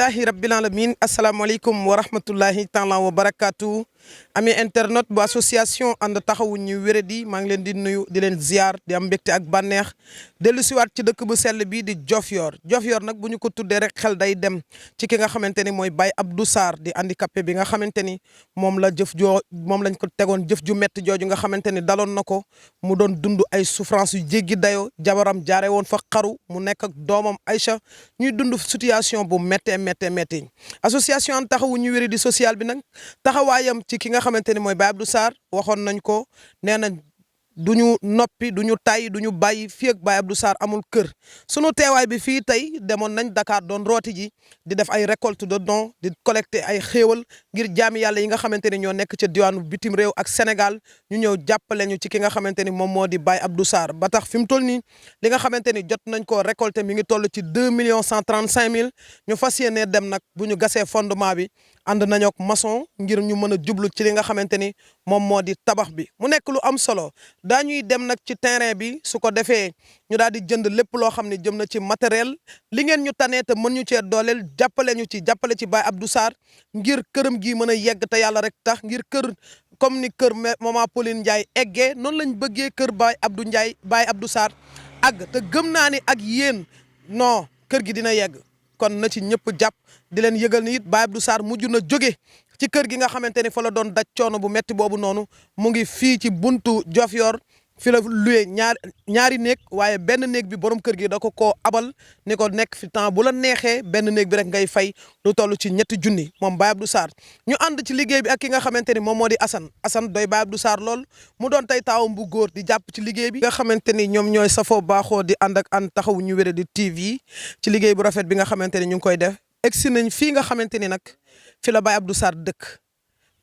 alhamdulillahi rabbil alamin asalaamaaleykum wa rahmatullahi taala wa barakaatu ami internet bu association ànd taxawu ñu wéradi maa ngi leen di nuyu di leen ziar di am mbégte ak bànneex dellu siwaat ci dëkk bu sell bii di Diofior Diofior nag bu ñu ko tuddee rek xel day dem ci ki nga xamante ni mooy Baye Abdou Sarr di handicapé bi nga xamante ni moom lañ ko tegoon jëf ju métti jooju nga xamante ni daloon na ko mu doon dund ay souffrance yu jéggi dayoo jabaram jaare woon fa xaru mu nekk ak doomam Aïcha ñuy dund situation bu méttee association ànd taxawu ñu wéradi social bi nag taxawaayam ci ki nga xamante ni mooy Baye Abdou Sarr waxoon nañ ko nee nañ duñu noppi duñu tay duñu bàyyi fii ak Baye Abdou Sarr amul kër sunu teewaay bi fii tey demoon nañ Dakar doon rooti ji di def ay récolte de dons di collecter ay xéewal ngir jaami yàlla yi nga xamante ni ñoo nekk ca diwaanu bitim réew ak Sénégal ñu ñëw jàppale ñu ci ki nga xamante ni moom moo di Baye Abdou Sarr ba tax fi mu toll nii li nga xamante ni jot nañ koo récolter mi ngi toll ci 2 135 000 ñu fas yéenee dem nag bu ñu gasee fondement bi ànd nañoo ak maçon ngir ñu mën a jublu ci li nga xamante ni moom moo di tabax bi mu nekk lu am solo daañuy dem nag ci terrain bi su ko defee ñu daal di jënd lépp loo xam ne jëm na ci matériel li ngeen ñu tanee te mën ñu cee dooleel jàppale ci Baye Abdou Sarr ngir këram gi mën a yegg te yàlla rek tax ngir kër comme ni kër maman Pauline Ndiaye eggee noonu lañ bëggee kër Baye Abdou Sarr àgg te gëm naa ni ak yéen non kër gi dina yegg kon na ci ñëpp jàpp di leen yëgal ni it Baye Abdou Sarr mujj na jóge ci kër gi nga xamante ni fa la doon daj coono bu metti boobu noonu mu ngi fii ci buntu Diofior fi la luwee ñaari néeg waaye benn néeg bi borom kër gi da ko koo abal ni ko nekk fi temps bu la neexee benn néeg bi rek ngay fay lu toll ci 3 junni moom Baye Abdou Sarr ñu ànd ci liggéey bi ak ki nga xamante ni moom moo di Assane doy Baye Abdou Sarr lool mu doon tey taawam bu góor di jàpp ci liggéey bi nga xamante ni ñoom ñooy safoo baaxoo di ànd taxawu ñu wéradi TV ci liggéey bu rafet bi nga xamante ni ñu ngi koy def egsi nañ fii nga xamante ni nag fi la Baye Abdou Sarr dëkk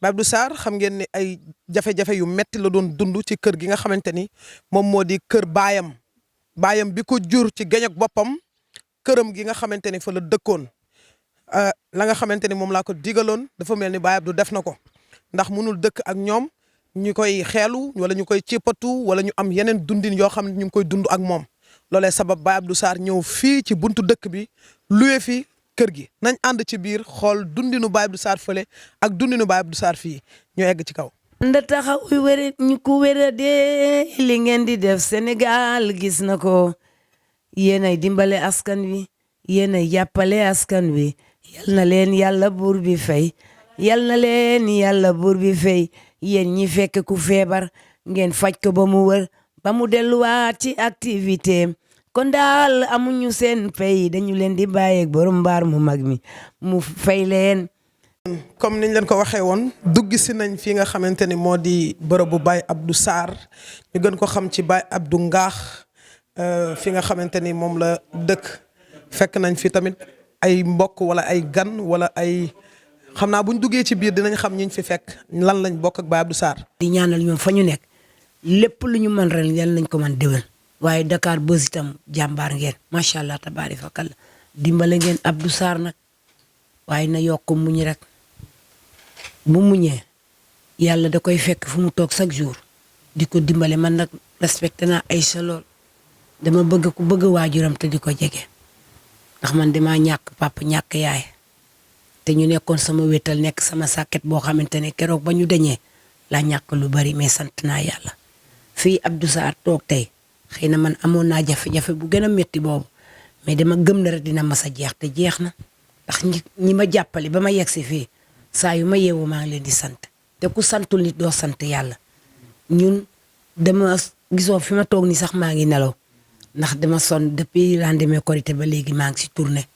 Baye Abdou Sarr xam ngeen ni ay jafe-jafe yu metti la doon dund ci kër gi nga xamante ni moom moo di kër baayam bi ko jur ci geñ ak boppam këram gi nga xamante ni fa la dëkkoon la nga xamante ni moom laa ko digaloon dafa mel ni Baye Abdou def na ko ndax munul dëkk ak ñoom ñu koy xeelu wala ñu koy cippatu wala ñu am yeneen dundin yoo xam ne ñu ngi koy dund ak moom loolee sabab Baye Abdou Sarr ñëw fii ci buntu dëkk bi luwe fi kër gi nañ ànd ci biir xool dundinu Baye Abdou Sarr fële ak dundinu Baye Abdou Sarr fii ñu egg ci kaw. nda taxaw wéré ñu ko wéradee li ngeen di def Sénégal gis na ko yéenay dimbale askan wi yéenay jàppale askan wi yal na leen yàlla buur bi fay yal na leen yàlla buur bi fay yéen ñi fekk ku feebar ngeen faj ko ba mu wër ba mu delluwaat ci activité kon daal amuñu seen fay dañu leen di bàyyeeg borom mbaar mu mag mi mu fay leen. comme niñ leen ko waxee woon dugg si nañ fi nga xamante ni moo di bërëbu Baye Abdou Sarr ñu gën ko xam ci Baye Abdou Ngaax fi nga xamante ni moom la dëkk fekk nañ fi tamit ay mbokk wala ay gan wala ay xam naa buñ duggee ci biir dinañ xam ñiñ fi fekk lan lañ bokk ak Baye Abdou Sarr. di ñaanal ñoom fa ñu nekk lépp lu ñu mën ren yal nañ ko mën déwén waaye Dakar Buzz itam jàmbaar ngeen macha allah tabaarikalla dimbale ngeen Abdou Sarr nag waaye na yokk muñ rek bu muñee yàlla da koy fekk fu mu toog chaque jour di ko dimbale man nag respecté naa Aïcha lool dama bëgg ku bëgg waajuram te di ko jege ndax man damaa ñàkk papa ñàkk yaay te ñu nekkoon sama wétal nekk sama sàkket boo xamante ne keroog ba ñu dañee laa ñàkk lu bari mais sant naa yàlla fii Abdou Sarr toog tey xëy na man amoon naa jafe-jafe bu gën a métti boobu mais dama gëm na rek dina mas a jeex te jeex na ndax ñi ma jàppale ba ma yegg si fii saa yu ma yeewoo maa ngi leen di sant te ku santul nit doo sant yàlla ñun dama gisoo fi ma toog ni sax maa ngi nelaw ndax dama sonn depuis lendemain Korité ba léegi maa ngi si tournée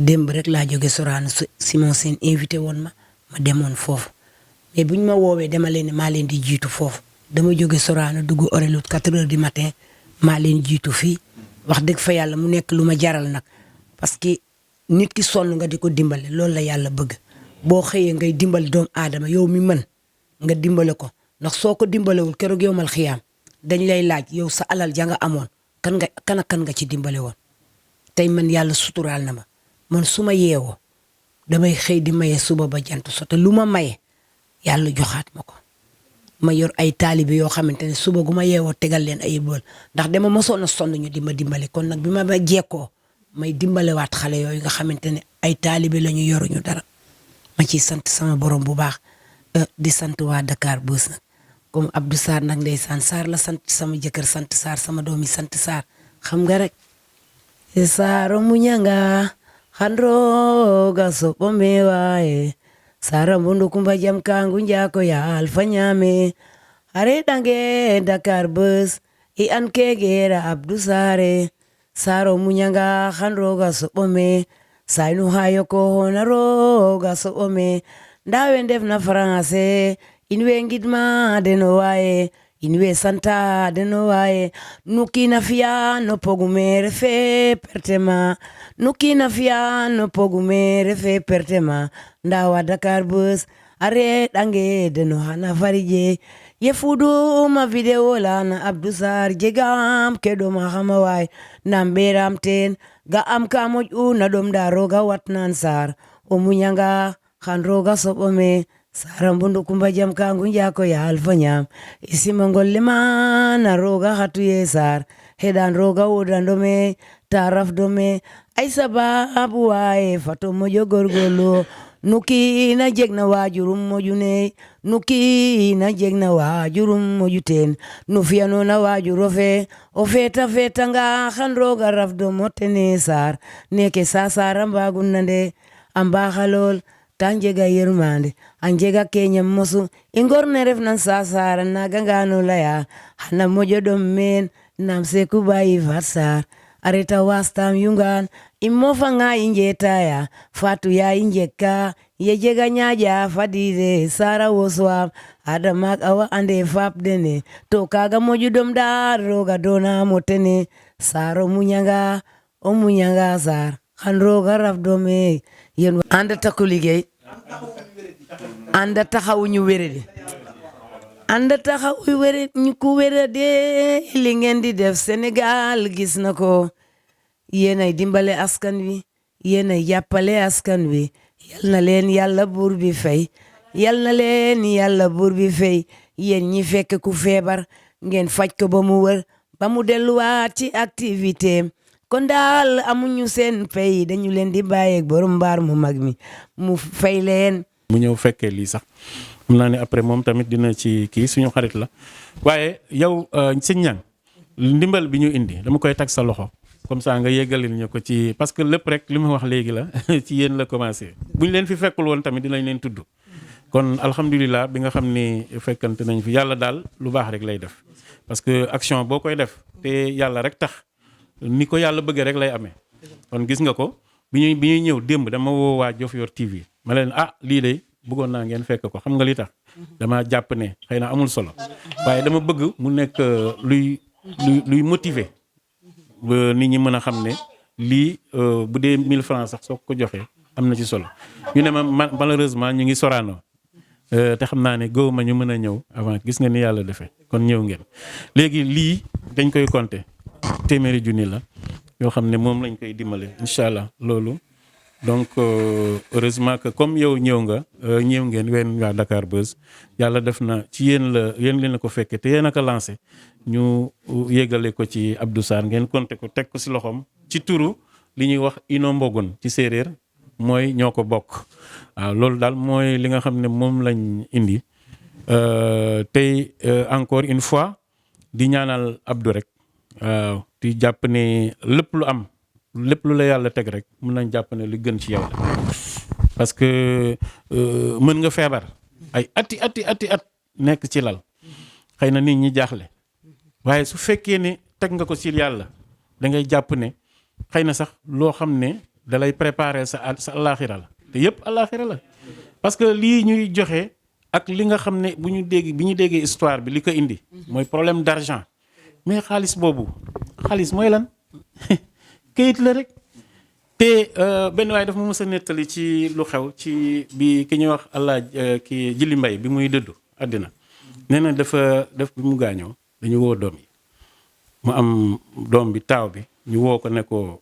démb rek laa jóge Sorano Simon Sène invité woon ma demoon foofu mais buñ ma woowee dama leen ne maa leen di jiitu foofu dama jóge Sorano dugg Oreloute 4 heures du matin maa leen jiitu fii wax dëgg fa yàlla mu nekk lu ma jaral nag parce que nit ki sonn nga di ko dimbale loolu la yàlla bëgg boo xëyee ngay dimbale doomu aadama yow mi mën nga dimbale ko ndax soo ko dimbalewul keroog yow mal xiyaam dañ lay laaj yow sa alal ja nga amoon kan nga ci dimbale woon tey man yàlla suturaal na ma man su ma yeewoo damay xëy di maye suba ba jant so te lu ma maye yàlla joxaat ma ko ma yor ay taalibe yoo xamante ne suba gu ma yeewoo tegal leen ay bool ndax dama mosoon a sonn ñu di ma dimbale kon nag bi ma jekkoo may dimbalewaat xale yooyu nga xamante ne ay taalibe la ñu yoruñu dara ma ciy sant sama borom bu baax di sant waa Dakar Buzz nag comme Abdou Sarr nag ndeysaan Sarr la sant sama jëkkër sant Sarr sama doom yi sant Sarr xam nga rek Sarr mu ñanga xandroga soɓo me waye Sarr mbundu kumba jam kangu njako ya alfa ñame are dange Dakar Buzz i an kegera Abdou Sarr Sarr mu ñanga xandroga soɓo me saynu hayo ko hona roga soɓo me ndawe ndef na français in we ngidma deno waye in we santa deno waye nukina fiya no pogume refe pertema nukina fiya no pogume refe pertema ndawa Dakar Buzz are dange deno hana farije ye fudu ma video la na Abdou Sarr jegam kedo ma xama waay nam beram ten ga am ka moj una dom da roga watnan Sarr o muñanga xan roga soɓo me Sarr mbundu kumba jam kangu njako ya alfa ñam isima ngolle mana roga hatu ye Sarr hedan roga wodando me taraf do me ay sababu waye fato mojo gorgolo nuki na jegna wajurum moju ne nuki na jegna wajurum moju ten nu fiyano na wajuro fe o feta feta nga xan roga raf do motene Sarr neke sa Sarr mbagun nande amba xalol ta njega yermande a njega keñam mosu i ngorne ref nan sa Sarr naga ngano laya xana mojo dom men nam seku bayi fat Sarr areta wastam yungan i mofanga i njetaya fatu ya i njekka ye jega ñaƴa fadide Sarr woswam adamak awa ande fap dene to kaga moju dom dar roga dona motene Sarr o muñanga Sarr xan roga raf dome yen anda takku liggéey anda taxawuñu wéradi anda taxawu wéradi ñu ku wéradi li ngeen di def Sénégal gis na ko yéenay dimbale askan wi yéenay jàppale askan wi yal na leen yàlla buur bi fay yal na leen yàlla buur bi fay yéen ñi fekk ku feebar ngeen faj ko ba mu wër ba mu delluwaat ci activité kon daal amuñu seen fay dañu leen di bàyyeeg borom mbaar mu mag mi mu fay leen. mu ñëw fekkee lii sax xam naa ne après moom tamit dina ci kii suñu xarit la waaye yow sëñ Niang ndimbal bi ñu indi dama koy tag sa loxo comme ça nga yeggalil ñu ko ci parce que lépp rek li ma wax léegi la ci yéen la commencé bu ñu leen fi fekkul woon tamit dinañ leen tudd kon alhamdulilah bi nga xam ni fekkante nañ fi yàlla daal lu baax rek lay def parce que action boo koy def te yàlla rek tax ni ko yàlla bëggee rek lay amee kon gis nga ko bi ñuy ñëw démb dama woo waa Diofior TV ma leen lii de bëggoon naa ngeen fekk ko xam nga li tax dama jàpp ne xëy na amul solo waaye dama bëgg mu nekk luy motiver ba nit ñi mën a xam ne lii bu dee 1000 francs sax soo ko joxee am na ci solo ñu ne ma malheureusement ñu ngi Sorano te xam naa ne góob ma ñu mën a ñëw avant gis nga ni yàlla defee kon ñëw ngeen léegi lii dañ koy compter téeméeri junni la yoo xam ne moom lañ koy dimbale incha allah loolu donc heureusement que comme yow ñëw ngeen ween waa Dakar Buzz yàlla def na ci yéen leen ko fekkee te yéen a ko lancé ñu yégale ko ci Abdou Sarr ngeen compter ko teg ko si loxoom ci turu li ñuy wax ino mbogun ci séeréer mooy ñoo ko bokk waaw loolu daal mooy li nga xam ne moom lañ indi tey encore une fois di ñaanal Abdou rek waaw di jàpp ne lépp lu la yàlla teg rek mën nañ jàpp ne li gën ci yow la parce que mën nga feebar ay ati at nekk ci lal xëy na nit ñi jaaxle waaye su fekkee ne teg nga ko ci yàlla da ngay jàpp ne xëy na sax loo xam ne da lay préparer sa àllaaxira la te yëpp àllaaxira la parce que lii ñuy joxe ak li nga xam ne bi ñu déggee histoire bi li ko indi mooy problème d'argent mais xaalis mooy lan këyit la rek te benn waaye dafa ma mës a nettali ci lu xew ci bi ki ñuy wax ki Jili Mbay bi muy dëddu àddina nee na dafa def bi mu gaañoo dañu woo doom yi mu am doom bi taaw bi ñu woo ko ne ko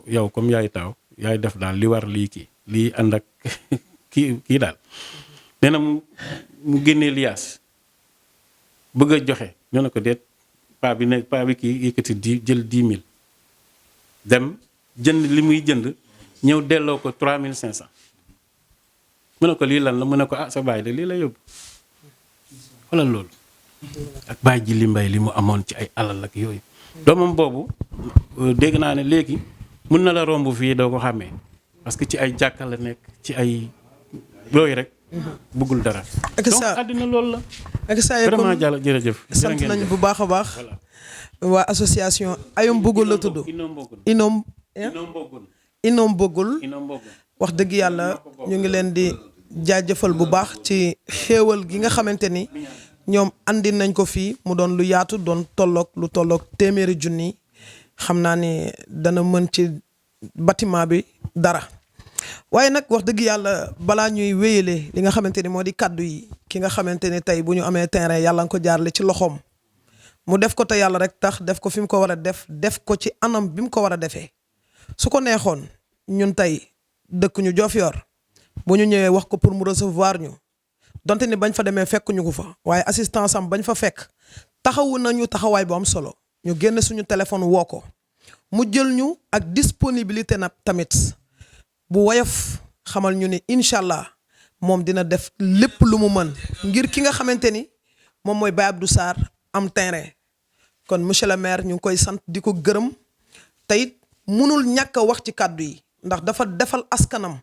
yow comme yaay taaw yaay def daal li war lii ànd ak kii daal nee na mu génnee liyaas bëgg a joxe ñoo ne ko déet paa bi kii yëkkati jël 10 000 dem jënd li muy jënd ñëw delloo ko 3500 mu ne ko lii lan la mu ne ko sa baay de lii la yóbbu xoolal loolu ak baay ji li mbay li mu amoon ci ay alal ak yooyu doomam boobu dégg naa ne léegi mun na la romb fii doo ko xàmmee parce que ci ay jàkka la nekk ci ay yooyu rek bëggul dara. ak donc sa àddina loolu la. ak saa vraiment jàll jërëjëf. sant nañ bu baax a baax. waa association Ayom Bëggul la tudd. Inom Bëggul wax dëgg yàlla ñu ngi leen di jaajëfal bu baax ci xéewal gi nga xamante ni ñoom andi nañ ko fii mu doon lu yaatu doon lu tolloog téeméeri junni xam naa ni dana mën ci bâtiment bi dara. waaye nag wax dëgg yàlla balaa ñuy wéyale li nga xamante ni moo di kaddu yi ki nga xamante ni tey bu ñu amee terrain yàlla nga ko jaarale ci loxoom mu def ko te yàlla rek tax def ko fi mu ko war a def ko ci anam bi mu ko war a defee su ko neexoon ñun tey dëkk ñu Diofior bu ñu ñëwee wax ko pour mu recevoir ñu donte ni bañ fa demee fekk ñu ko fa waaye assistance am bañ fa fekk taxawu nañu taxawaay bu am solo ñu génn suñu téléphone woo ko mu jël ñu ak disponibilité na tamit. bu woyof xamal ñu ni incha allah moom dina def lépp lu mu mën ngir ki nga xamante ni moom mooy Baye Abdou Sarr am terrain kon monsieur le maire ñu ngi koy sant di ko gërëm te it munul ñàkk a wax ci kàddu yi ndax dafa defal askanam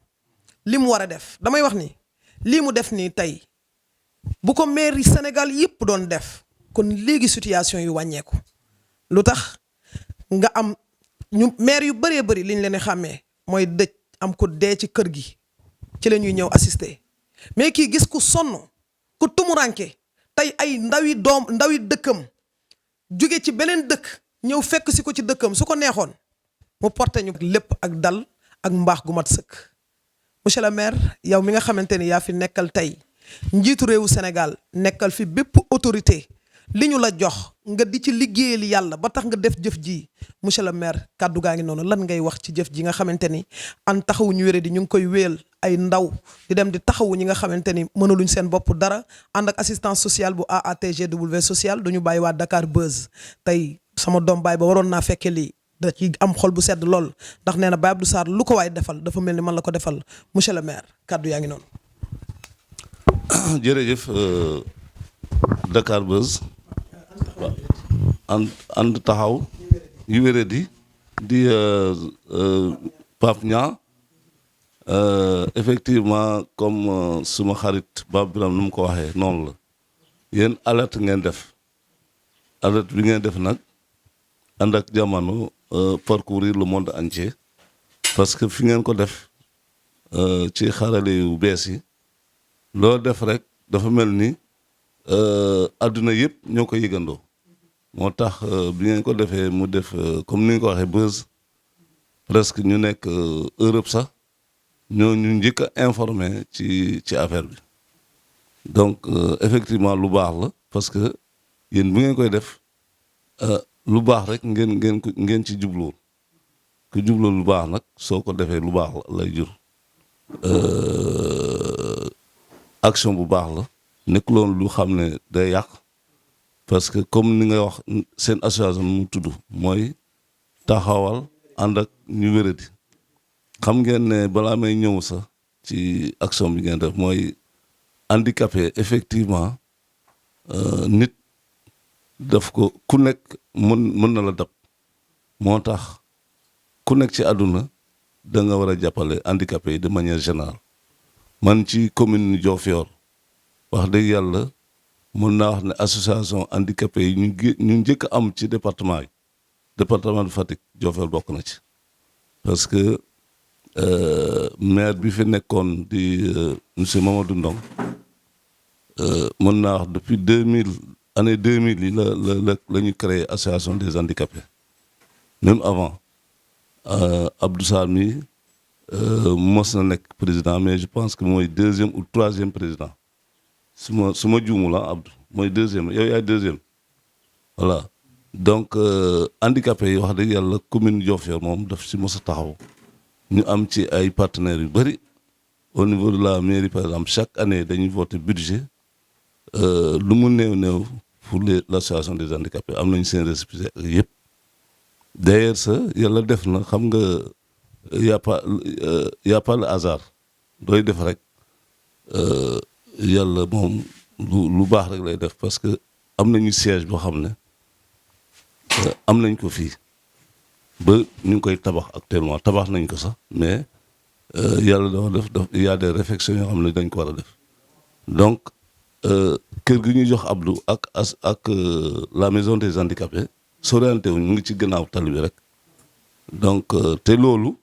li mu war a def damay wax ni lii mu def nii tey bu ko maire yi Sénégal yëpp doon def kon léegi situation yu wàññeeku lu tax nga am ñu maire yu bëree bëri liñ leen di xàmmee mooy dëj. am ko dee ci kër gi ci la ñuy ñëw assister mais kii gis ku sonn ku tumuranke tey ay ndawi dëkkam jóge ci beneen dëkk ñëw fekk si ko ci dëkkam su ko neexoon mu porté ñu lépp ak dal ak mbaax gu mat sëkk. monsieur le maire yow mi nga xamante ni yaa fi nekkal tey njiitu réewu Sénégal nekkal fi bépp autorité li ñu la jox nga di ci liggéeyal yàlla ba tax nga def jëf ji monsieur le maire kàddu gaa ngi noonu lan ngay wax ci jëf ji nga xamante ni an taxawu ñu wéré di ñu ngi koy wéyal ay ndaw di dem di taxawu ñi nga xamante ni mënuluñ seen bopp dara ànd ak assistance sociale bu AATGW social duñu bàyyi waa Dakar Buzz tey sama doom baay ba waroon naa fekke lii da ci am xol bu sedd lool ndax nee na Baye Abdou Sarr lu ko waay defal dafa mel ni man la ko defal monsieur le maire kàddu yaa ngi noonu. jërëjëf Dakar Buzz. ànd taxaw yu wéré di Pape Niang effectivement comme suma xarit Pape Biram nu mu ko waxee noonu la yéen alerte ngeen def alerte bi ngeen def nag ànd ak jamono parcourir le monde entier parce que fi ngeen ko def ci xarale yu bees yi loo def rek dafa mel ni adduna yëpp ñoo ko yëgandoo moo tax bi ngeen ko defee mu def comme ni nga ko waxee buzz presque ñu nekk Europe sax ñoo ñu njëkk a informé ci affaire bi donc effectivement lu baax la parce que yéen bu ngeen koy def lu baax rek ngeen ci jubluwul ku jubluwul lu baax nag soo ko defee lu baax lay jur action bu baax la nekkuloon lu xam ne day yàq parce que comme ni nga wax seen association mu tudd mooy taxawal ànd ak ñu wéradi xam ngeen ne balaa may ñëw sax ci action bi ngeen def mooy handicapé effectivement nit daf ko ku nekk mën na la dab moo tax ku nekk ci àdduna da nga war a jàppale handicapé yi de manière générale man ci commune Diofior wax dëgg yàlla mën naa wax ne association handicapé yi ñu njëkk a am ci département de Fatick Diofior bokk na ci parce que maire bi fi nekkoon di monsieur Mamadou Ndong mën naa wax depuis 2000 année 2000 yi la ñu créé association des handicapés même avant Abdou Sarr mi mos na nekk président mais je pense que mooy deuxième ou troisième président su ma juumu la Abdou mooy deuxième yow yaay deuxième voilà donc handicapés yi wax dëgg yàlla commune Diofior moom daf si mos a taxaw ñu am ci ay partenaires yu bëri au niveau de la mairie par exemple chaque année dañuy voter budget lu mu néew pour l'association des handicapés am nañ seen récépissé yëpp d'ailleurs ça yàlla def na xam nga y a pas y a pas le hasard dooy def rek yàlla moom lu baax rek lay def parce que am nañu siège boo xam ne am nañ ko fii ba ñu ngi koy tabax actuellement tabax nañ ko sax mais yàlla dafa def y a des réflexions yoo xam ne dañ ko war a def donc kër gi ñu jox Abdou ak la maison des handicapés soriante wuñ mu ngi ci gannaaw tali bi rek donc te loolu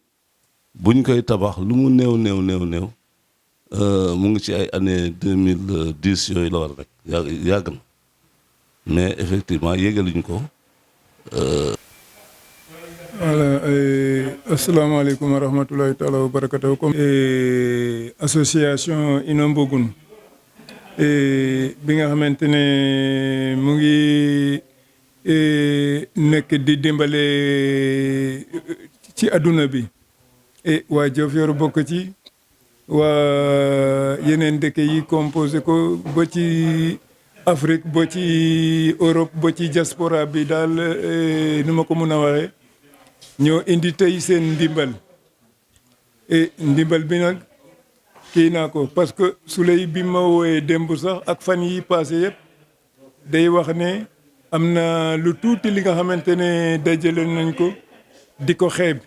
buñ koy tabax lu mu néew mu ngi ci ay année 2010 yooyu la war rek yàgg na mais effectivement yégaluñ ko. voilà asalaamaaleykum wa rahmatulahi taala wa barakatuh comme association Ino Mbogun bi nga xamante ne mu ngi nekk di dimbale ci adduna bi waa Diofior bokk ci waa yeneen dëkk yi composé ko ba ci Afrique ba ci Europe ba ci diaspora bi daal nu ma ko mun a waxee ñoo indi tey seen ndimbal ndimbal bi nag kii naa ko parce que Souley bi ma wooyee démb sax ak fan yi passé yëpp day wax ne am na lu tuuti li nga xamante ne dajale nañ ko di ko xeeb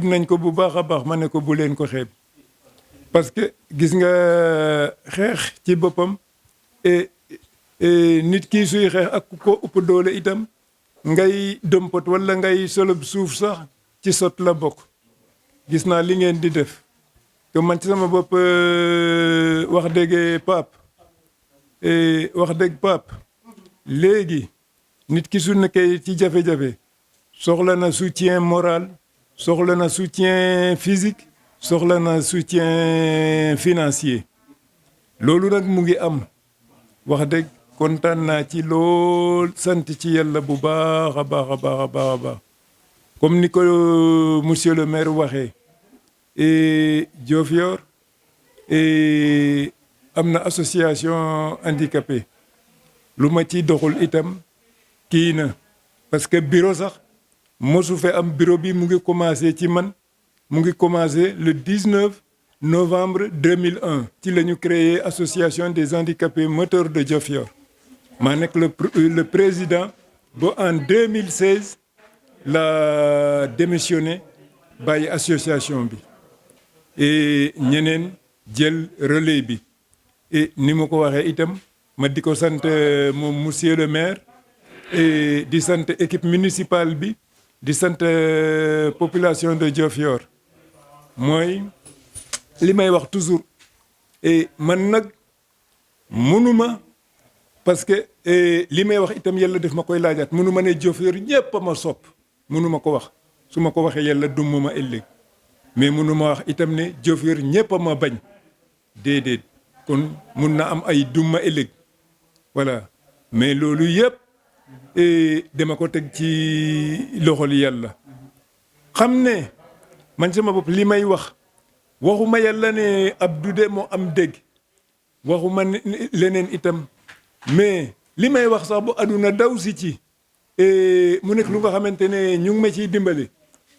nañ ko bu baax a baax ma ne ko bu leen ko xeeb parce que gis nga xeex ci boppam nit kii suy xeex ak ko ëpp doole itam ngay dëmpot wala ngay solob suuf sax ci sot la bokk gis naa li ngeen di def que man ci sama bopp wax dëgg Pape léegi nit ki su nekkee ci jafe-jafe soxla na soutien moral soxla na soutien physique soxla na soutien financier loolu nag mu ngi am wax dëgg kontaan naa ci lool sant ci yàlla bu baax a baax comme ni ko monsieur le maire waxee Diofior am na association handicapé lu ma ci doxul itam kii na parce que bureau sax mosu fe am bureau bi mu ngi commencé ci man mu ngi commencé le 19 novembre 2001 ci la ñu créé association des handicapés moteurs de Diofior maa nekk le président ba en 2016 la démissionné bàyyi association bi et ñeneen jël relais bi et ni ma ko waxee itam ma di ko sant moom monsieur le maire et di sant équipe municipale bi di sant population de Diofior mooy li may wax toujours et man nag mënuma parce que li may wax itam yàlla def ma koy laajaat mënuma ne Diofior ñëpp a ma sopp mënuma ko wax su ma ko waxee yàlla dumm ma ëllëg mais mënuma wax itam ne Diofior ñëpp a ma bañ déedéet kon mun na am ay dumma ëllëg voilà mais loolu yëpp dama ko teg ci loxol yàlla xam ne man sama bopp li may wax waxuma yàlla ne Abdou de moo am dégg waxuma leneen itam mais li may wax sax bu aduna daw si ci mu nekk lu nga xamante ne ñu ngi ma ciy dimbale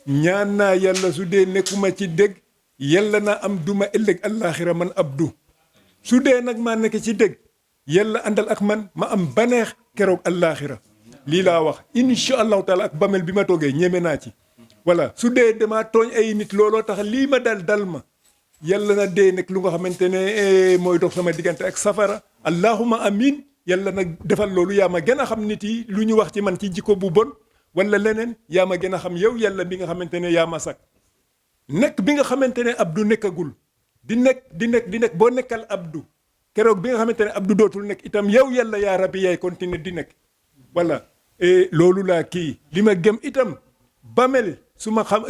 ñaan naa yàlla su dee nekkuma ci dégg yàlla naa am duma ëllëg àllaaxira man Abdou su dee nag maa nekk ci dégg yàlla àndal ak man ma am baneex keroog àllaaxira lii laa wax incha allahu taala ak bamel bi ma toogee ñeme naa ci voilà su dee damaa tooñ ay nit looloo tax lii ma dal ma yàlla na dee nekk lu nga xamante ne mooy dox sama diggante ak safara allahuma amin yàlla nag defal loolu yaa ma gën a xam nit yi lu ñu wax ci man ci jikko bu bon wala leneen yaa ma gën a xam yow yàlla bi nga xamante ne yaa ma sak nekk bi nga xamante ne Abdou nekkagul di nekk boo nekkal Abdou keroog bi nga xamante ne Abdou dootul nekk itam yow yàlla yaa rabbi yaay continuer di nekk voilà loolu laa kii li ma gëm itam bamel su ma xam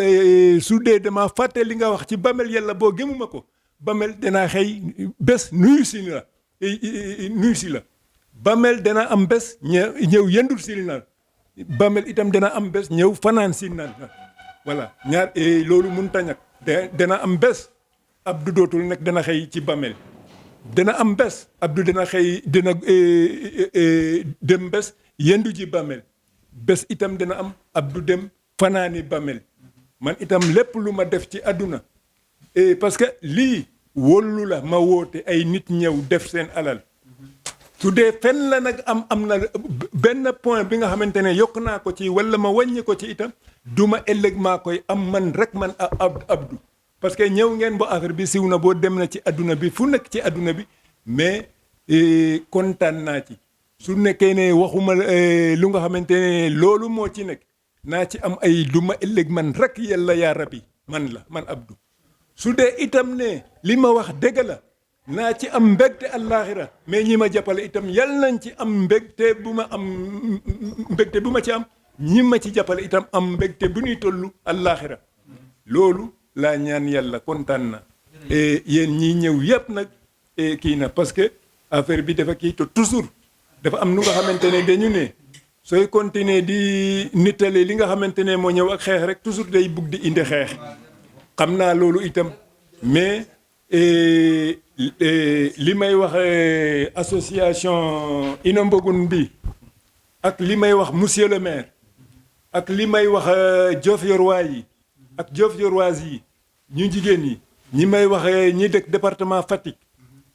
su dee dama fàtte li nga wax ci bamel yàlla boo gëmuma ko bamel danaa xëy bés nuyu si la bamel dana am bés ñëw yendul si na bamel itam dana am bés ñëw fanaan si na voilà ñaar loolu mun ta ñàkk dana am bés Abdou dootul nekk dana xëy ci bamel dana am bés Abdou dana xëy dana dem bés yendu ji bamel bés itam dana am Abdou dem fanaani bamel man itam lépp lu ma def ci àdduna parce que lii wóolu la ma woote ay nit ñëw def seen alal su dee fenn la nag am na benn point bi nga xamante ne yokk naa ko ci wala ma wàññi ko ci itam duma ëllëg maa koy am man rek man Abdou parce que ñëw ngeen ba affaire bi siw na boo dem na ci adduna bi fu nekk ci adduna bi mais kontaan naa ci su nekkee ne waxuma lu nga xamante ne loolu moo ci nekk naa ci am ay duma ëllëg man rek yàlla yaa rabbi man Abdou su dee itam ne li ma wax dëgg la naa ci am mbégte àllaaxira mais ñi ma jàppale itam yal nañ ci am mbégte bu ma ci am ñi ma ci jàppale itam am mbégte bu ñuy tollu àllaaxira loolu laa ñaan yàlla kontaan na yéen ñii ñëw yëpp nag kii na parce que affaire bi dafa kii to toujours dafa am nu nga xamante ne dañu ne sooy continuer di nittale li nga xamante ne moo ñëw ak xeex rek toujours day bugg di indi xeex xam naa loolu itam mais li may wax association Ina Mbogun bi ak li may wax monsieur le maire ak li may wax Diofiorois yi ak Diofioroises yi ñu jigéen ñi ñi may wax ñi dëkk département Fatick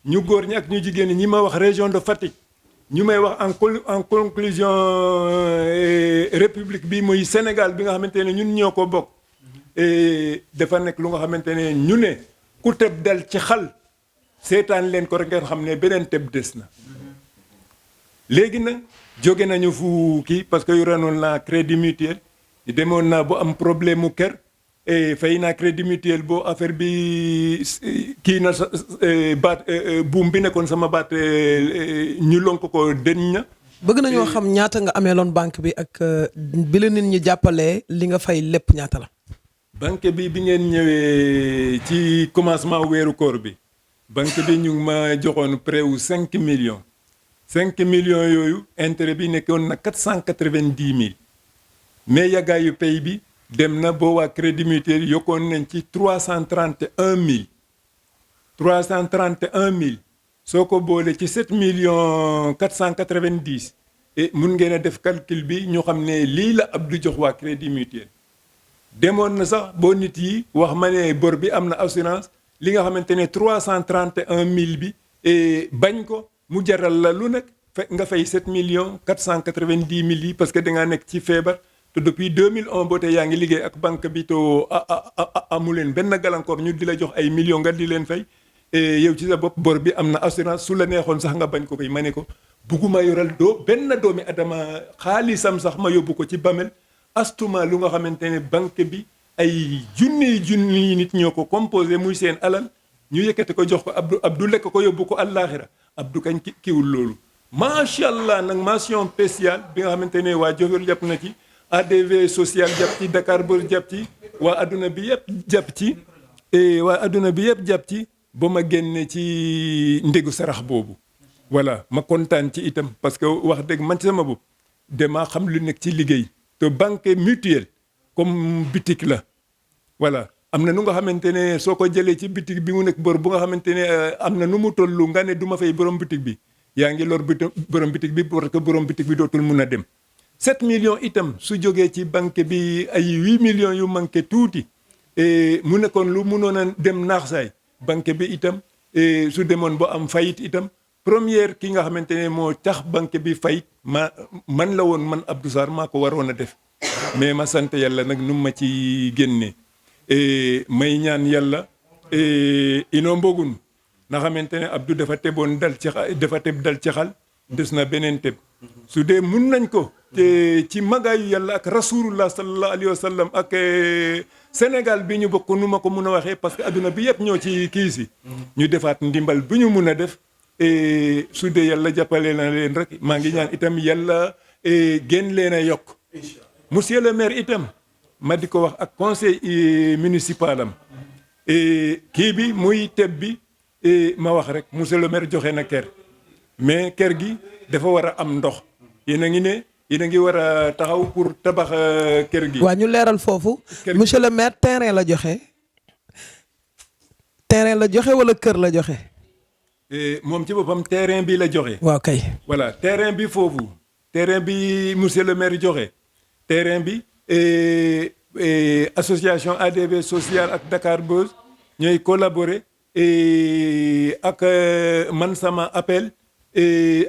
ñu góor ñi ak ñu jigéen ñi ñi may wax région de Fatick ñu may wax en conclusion république bi muy Sénégal bi nga xamante ne ñun ñoo ko bokk dafa nekk lu nga xamante ne ñu ne ku teb dal ci xal seetaan leen ko rek ngeen xam ne beneen teb des na léegi nag jóge nañu fu kii parce que yoranoon naa crédit mutuel demoon naa bu am problème mu kër fay naa crédit mutuel boo affaire bi kii na baat buum bi nekkoon sama baat ñu lonk ko deñ na bëgg nañoo xam ñaata nga ameeloon banque bi ak bi la nit ñi jàppalee li nga fay lépp ñaata la. banque bi ngeen ñëwee ci commencement weeru koor bi banque bi ñu ngi ma joxoon prêt wu 5 millions 5 millions yooyu intérêt bi nekkoon na 490 000 mais yàggaayu pay bi dem na boo waa crédit mutuel yokkoon nañ ci 331 000 331 000 soo ko boole ci 7 millions 490 et mun ngeen a def calcul bi ñu xam ne lii la Abdou jox waa crédit mutuel. demoon na sax boo nit yi wax ma ne bor bi am na assurance li nga xamante ne 331 000 bi bañ ko mu jaral la lu nekk nga fay 7 millions 490 000 yi parce que da ngaa nekk ci feebar te depuis 2001 boo tey yaa ngi liggéey ak banque bi to amu leen benn gàllankoor ñu di la jox ay millions nga di leen fay yow ci sa bopp bor bi am na assurance su la neexoon sax nga bañ ko fay ma ne ko bugguma yoral benn doomi adama xaalisam sax ma yóbbu ko ci bamel astuma lu nga xamante ne banque bi ay junni nit ñoo ko composé muy seen alal ñu yëkkati ko jox ko Abdou lekk ko yóbbu ko àllaaxira Abdou kañ kiwul loolu macha allah nag mention spéciale bi nga xamante ne waa Diofior jàpp na ci ADV social jàpp ci Dakar Buzz jàpp ci waa adduna bi yëpp jàpp ci ba ma génne ci ndégu sarax boobu voilà ma kontaan ci itam parce que wax dëgg man ci sama bopp damaa xam lu nekk ci liggéey te banque mutuelle comme bitik la voilà am na nu nga xamante ne soo ko jëlee ci bitik bi mu nekk bor bu nga xamante ne am na nu mu tollu nga ne du ma fay borom bitik bi yaa ngi lor borom bitik bi parce que borom bitik bi dootul mun a dem 7 millions itam su jógee ci banque bi ay 8 millions yu manqué tuuti mu nekkoon lu munoon a dem naax saay banque bi itam su demoon ba am fayit itam première ki nga xamante ne moo tax banque bi fayit man la woon man Abdou Sarr maa ko waroon a def mais ma sant yàlla nag nu ma ci génnee may ñaan yàlla Ina Mbogun nga xamante ne Abdou dafa teboon dal ci xal des na beneen teb su dee mun nañ ko te ci magaayu yàlla ak rasulullah sallallahu alayhi wa sallam ak Sénégal bi ñu bokk nu ma ko mun a waxee parce que adduna bi yëpp ñoo ci kii si ñu defaat ndimbal bu ñu mun a def su dee yàlla jàppale na leen rek maa ngi ñaan itam yàlla gën leen a yokk monsieur le maire itam ma di ko wax ak conseil municipal am kii bi muy teb bi ma wax rek monsieur le maire joxe na kër mais kër gi dafa war a am ndox yéen a ngi war a taxaw pour tabax kër gi. waa ñu leeral foofu. monsieur le maire terrain la joxe. terrain la joxe wala kër la joxe. moom ci boppam terrain bi la joxe. waaw kay. voilà terrain bi monsieur le maire joxe terrain bi association ADV social ak Dakar Buzz ñooy collaborer ak man sama appel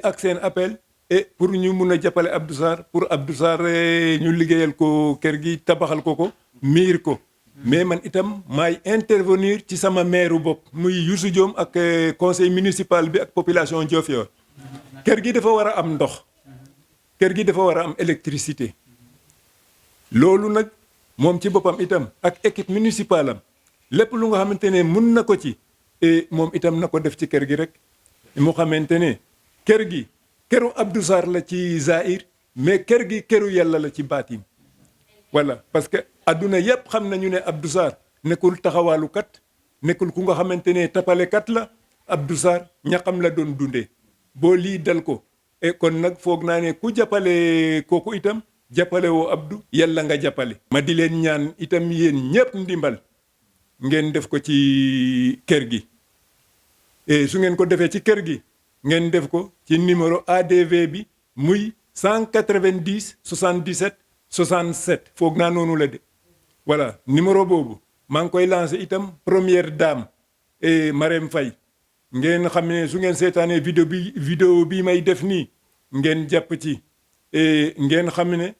ak seen appel pour ñu mun a jàppale Abdou Sarr pour Abdou Sarr ñu liggéeyal ko kër gi tabaxal ko miir ko mais man itam maay intervenir ci sama maire bopp muy Youssou Diom ak conseil municipal bi ak population Diofior kër gi dafa war a am ndox kër gi dafa war a am électricité loolu nag moom ci boppam itam ak équipe municipale am lépp lu nga xamante ne mun na ko ci moom itam na ko def ci kër gi rek mu xamante ne kër gi këru Abdou Sarr la ci zahir mais kër gi këru yàlla la ci baatin voilà parce que adduna yëpp xam nañu ne Abdou Sarr nekkul taxawaalukat nekkul ku nga xamante ne tapalekat la Abdou Sarr ñaxam la doon dundee boo lii dal ko kon nag foog naa ne ku jàppale kooku itam jàppale woo Abdou yàlla nga jàppale. ma di leen ñaan itam yéen ñëpp ndimbal ngeen def ko ci kër gi su ngeen ko defee ci kër gi ngeen def ko ci numéro ADV bi muy 190 77 67 foog naa noonu la de voilà numéro boobu maa ngi koy lancé itam première dame Marème Faye ngeen xam ne su ngeen seetaanee vidéo bi may def nii ngeen jàpp ci ngeen xam ne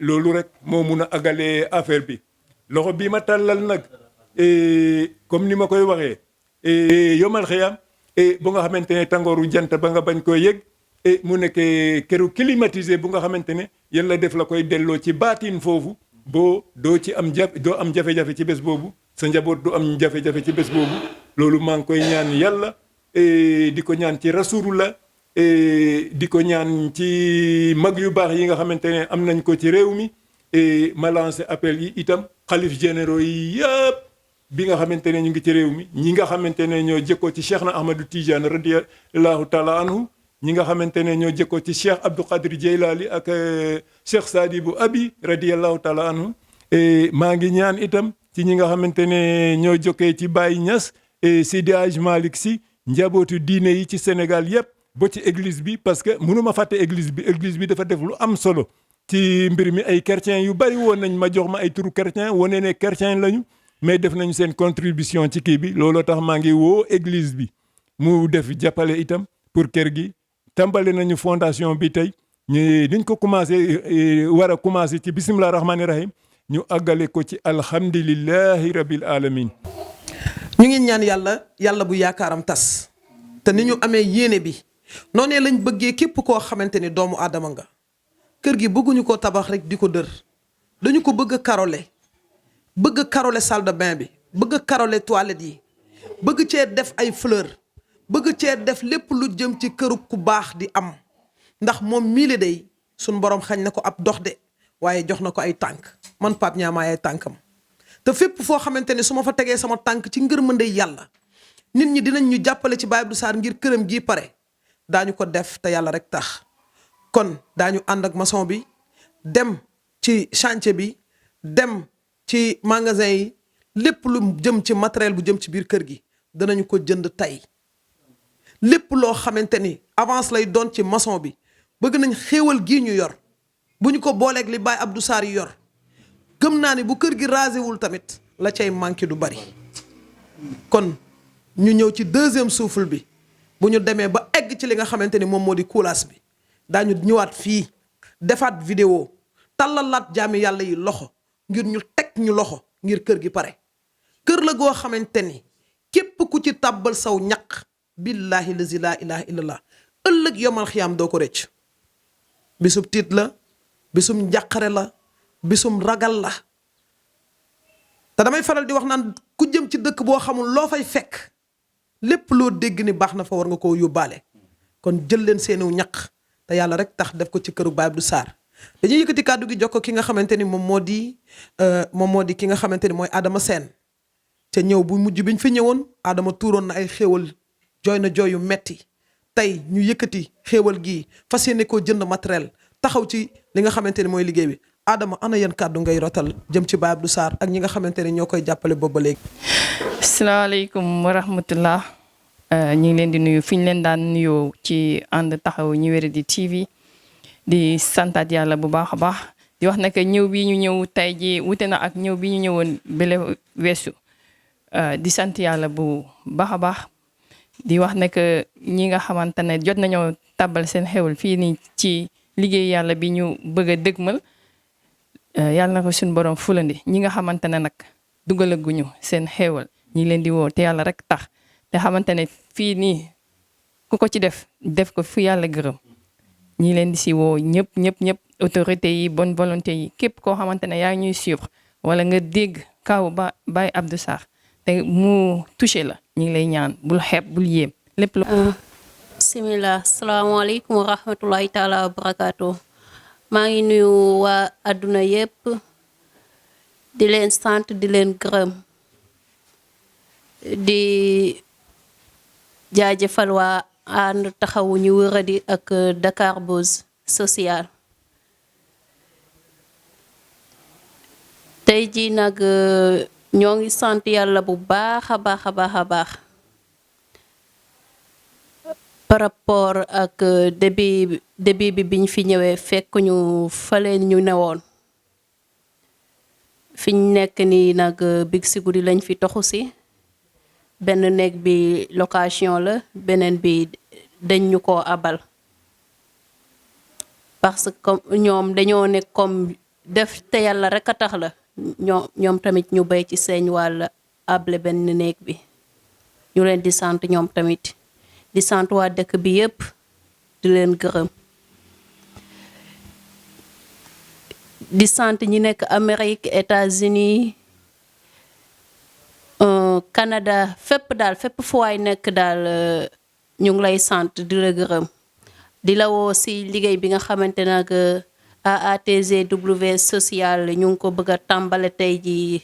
loolu rek moo mun a agalee affaire bi loxo bii ma tàllal nag comme ni ma koy waxee yomal xëyam bu nga xamante ne tàngooru jant ba nga bañ koy yëg mu nekk këru climatisé bu nga xamante ne yàlla def la koy delloo ci baatin foofu boo doo ci am doo am jafe-jafe ci bés boobu sa njaboot du am jafe-jafe ci bés boobu loolu maa ngi koy ñaan yàlla di ko ñaan ci rasulullah di ko ñaan ci mag yu baax yi nga xamante ne am nañ ko ci réew mi ma lancé appel yi itam xalif généraux yi yëpp bi nga xamante ne ñu ngi ci réew mi ñi nga xamante ne ñoo jëkkoo ci Cheikh na Ahmadou Tidiane radiyallahu taala anhu ñi nga xamante ne ñoo jëkkoo ci Cheikh Abdou Qadir Jeylali ak Cheikh Sadibou Abi radiyallahu taala anhu maa ngi ñaan itam ci ñi nga xamante ne ñoo jokkee ci Baye Niass Seydi Hadj Malick Sy njabootu diine yi ci Sénégal yëpp ba ci église bi parce que mënuma fàtte église bi dafa def lu am solo ci mbir mi ay chrétiens yu bari woon nañ ma jox ma ay turu chrétien wane ne chrétien lañu mais def nañu seen contribution ci kii bi looloo tax maa ngi woo église bi mu def jàppale itam pour kër gi tàmbale nañu fondation bi tey ñu niñ ko commencé war a commencé ci bisimilah rahmaani rahim ñu àggale ko ci alhamdulillahi rabbil alamin ñu ngi ñaan yàlla bu yaakaaram tas te ni ñu amee yéene bi noonee lañ bëggee képp koo xamante ni doomu aadama nga kër gi bëgguñu ko tabax rek di ko dër dañu ko bëgg a karole bëgg a karole salle de bain bi bëgg a karole toilette yi bëgg cee def ay fleur bëgg cee def lépp lu jëm ci këru ku baax di am ndax moom mii la day suñ borom xañ na ko ab dox de waaye jox na ko ay tànk man Pape Niama ay tànkam te fépp foo xamante ne su ma fa tegee sama tànk ci ngërmande yàlla nit ñi dinañ ñu jàppale ci Baye Abdou Sarr ngir këram gii pare daañu ko def te yàlla rek tax kon daañu ànd ak maçon bi dem ci chantier bi dem ci magasin yi lépp lu jëm ci matériel bu jëm ci biir kër gi danañu ko jënd tey lépp loo xamante ni avance lay doon ci maçon bi bëgg nañ xéewal gii ñu yor bu ñu ko booleeg li Baye Abdou Sarr yi yor gëm naa ni bu kër gi rasé wul tamit la cay manqué du bari kon ñu ñëw ci deuxième souffle bi bu ñu demee ba egg ci li nga xamante ni moom moo di coulage bi daañu ñëwaat fii defaat vidéo tàllalaat jaami yàlla yi loxo ngir ñu teg ñu loxo ngir kër gi pare kër la goo xamante ni képp ku ci tàbbal saw ñaq billahi lazi laa ilaha illallah ëllëg yomal xiyaam doo ko rëcc bisum tiit la bisum njàqare la bisum ragal la te damay faral di wax naan ku jëm ci dëkk boo xamul loo fay fekk lépp loo dégg ni baax na fa war nga koo yóbbaale kon jël leen seeniw ñaq te yàlla rek tax def ko ci këru Baye Abdou Sarr dañuy yëkkati kàddu gi jox ko ki nga xamante ni moom moo di ki nga xamante ni mooy Adama Sène te ñëw bu mujj biñ fi ñëwoon Adama tuuroon na ay xéewal jooy na jooy yu metti tey ñu yëkkati xéewal gii fas yéene koo jënd matériel taxaw ci li nga xamante ni mooy liggéey bi Adama ana yan kàddu ngay rotal jëm ci Baye Abdou Sarr ak ñi nga xamante ne ñoo koy jàppale boobu ba léegi. asalaamaaleykum wa rahmatullah ñu ngi leen di nuyu fi ñu leen daan nuyoo ci ànd taxaw ñi wéradi TV di santaat yàlla bu baax a baax di wax nag ñëw bi ñu ñëw tey ji wute na ak ñëw bi ñu ñëwoon bele weesu di sant yàlla bu baax a baax di wax ne que ñi nga xamante ne jot nañoo tàbbal seen xewal fii nii ci liggéey yàlla bi ñu bëgg a dëgmal yàlla na ko suñu borom fulandi ñi nga xamante ne nag dugalaguñu seen xewal ñi leen di woo te yàlla rek tax te xamante ne fii nii ku ko ci def ko fu yàlla gërëm ñi leen di si woo ñëpp autorité yi bonne volonté yi képp koo xamante ne yaa ngi ñuy suivre wala nga dégg kaw Baye Abdou Sarr te mu touché la ñu ngi lay ñaan bul xeeb bul yéem lépp lu bismillah salaamaaleykum wa rahmatullahi taala wa barakaatu maa ngi nuyu waa àdduna yépp di leen sant di leen gërëm di jaajëfal waa ànd taxawu ñu wëradi ak Dakar Buzz social tey jii nag ñoo ngi sant yàlla bu baax a baax par rapport ak début bi biñ fi ñëwee fekk ñu fale ñu newoon fiñ nekk nii nag Big Si Goudy lañ fi toxu si benn néeg bi location la beneen bi dañ ñu ko abal parce que ñoom dañoo nekk comme def te yàlla rek a tax la ñoom tamit ñu bay ci seen wàll able benn néeg bi ñu leen di sant ñoom tamit di sant waa dëkk bi yépp di leen gërëm di sant ñi nekk Amérique États-Unis Canada fépp fu waay nekk daal ñu ngi lay sant di la gërëm di la woo si liggéey bi nga xamante nag AATGW social ñu ngi ko bëgg a tàmbale tey ji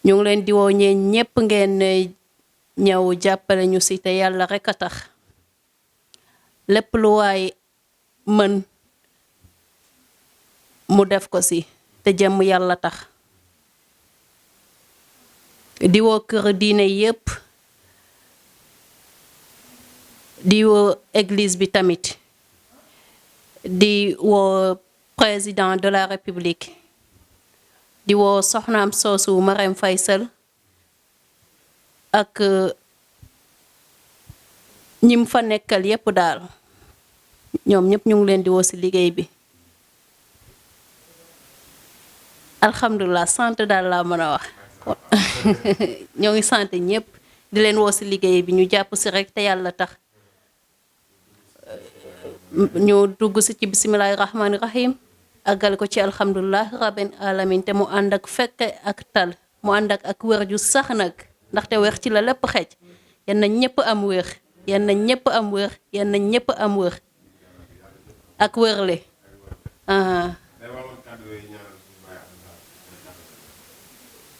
ñu ngi leen di woo ñeen ñépp ngeen ñëw jàppale ñu si te yàlla rek a tax lépp lu waay mën mu def ko si te jëm yàlla tax di woo kër diine yépp di woo église bi tamit di woo président de la république di woo soxnaam soosu Marème Faye Sall ak ñim fa nekkal yépp daal ñoom ñépp ñu ngi leen di woo ci liggéey bi alhamdulilah sant daal laa mën a wax ñoo ngi sant ñépp di leen woo ci liggéey bi ñu jàpp ci rek te yàlla tax ñu dugg ci bismillahi rahmaani rahim àggal ko ci alhamdulilah rabbil alamin te mu ànd ak fekke ak tal mu ànd ak wér ju sax nag ndaxte wér ci la lépp xej yal na ñépp am wér yal na ñépp am wér yal na ñépp am wér ak wérle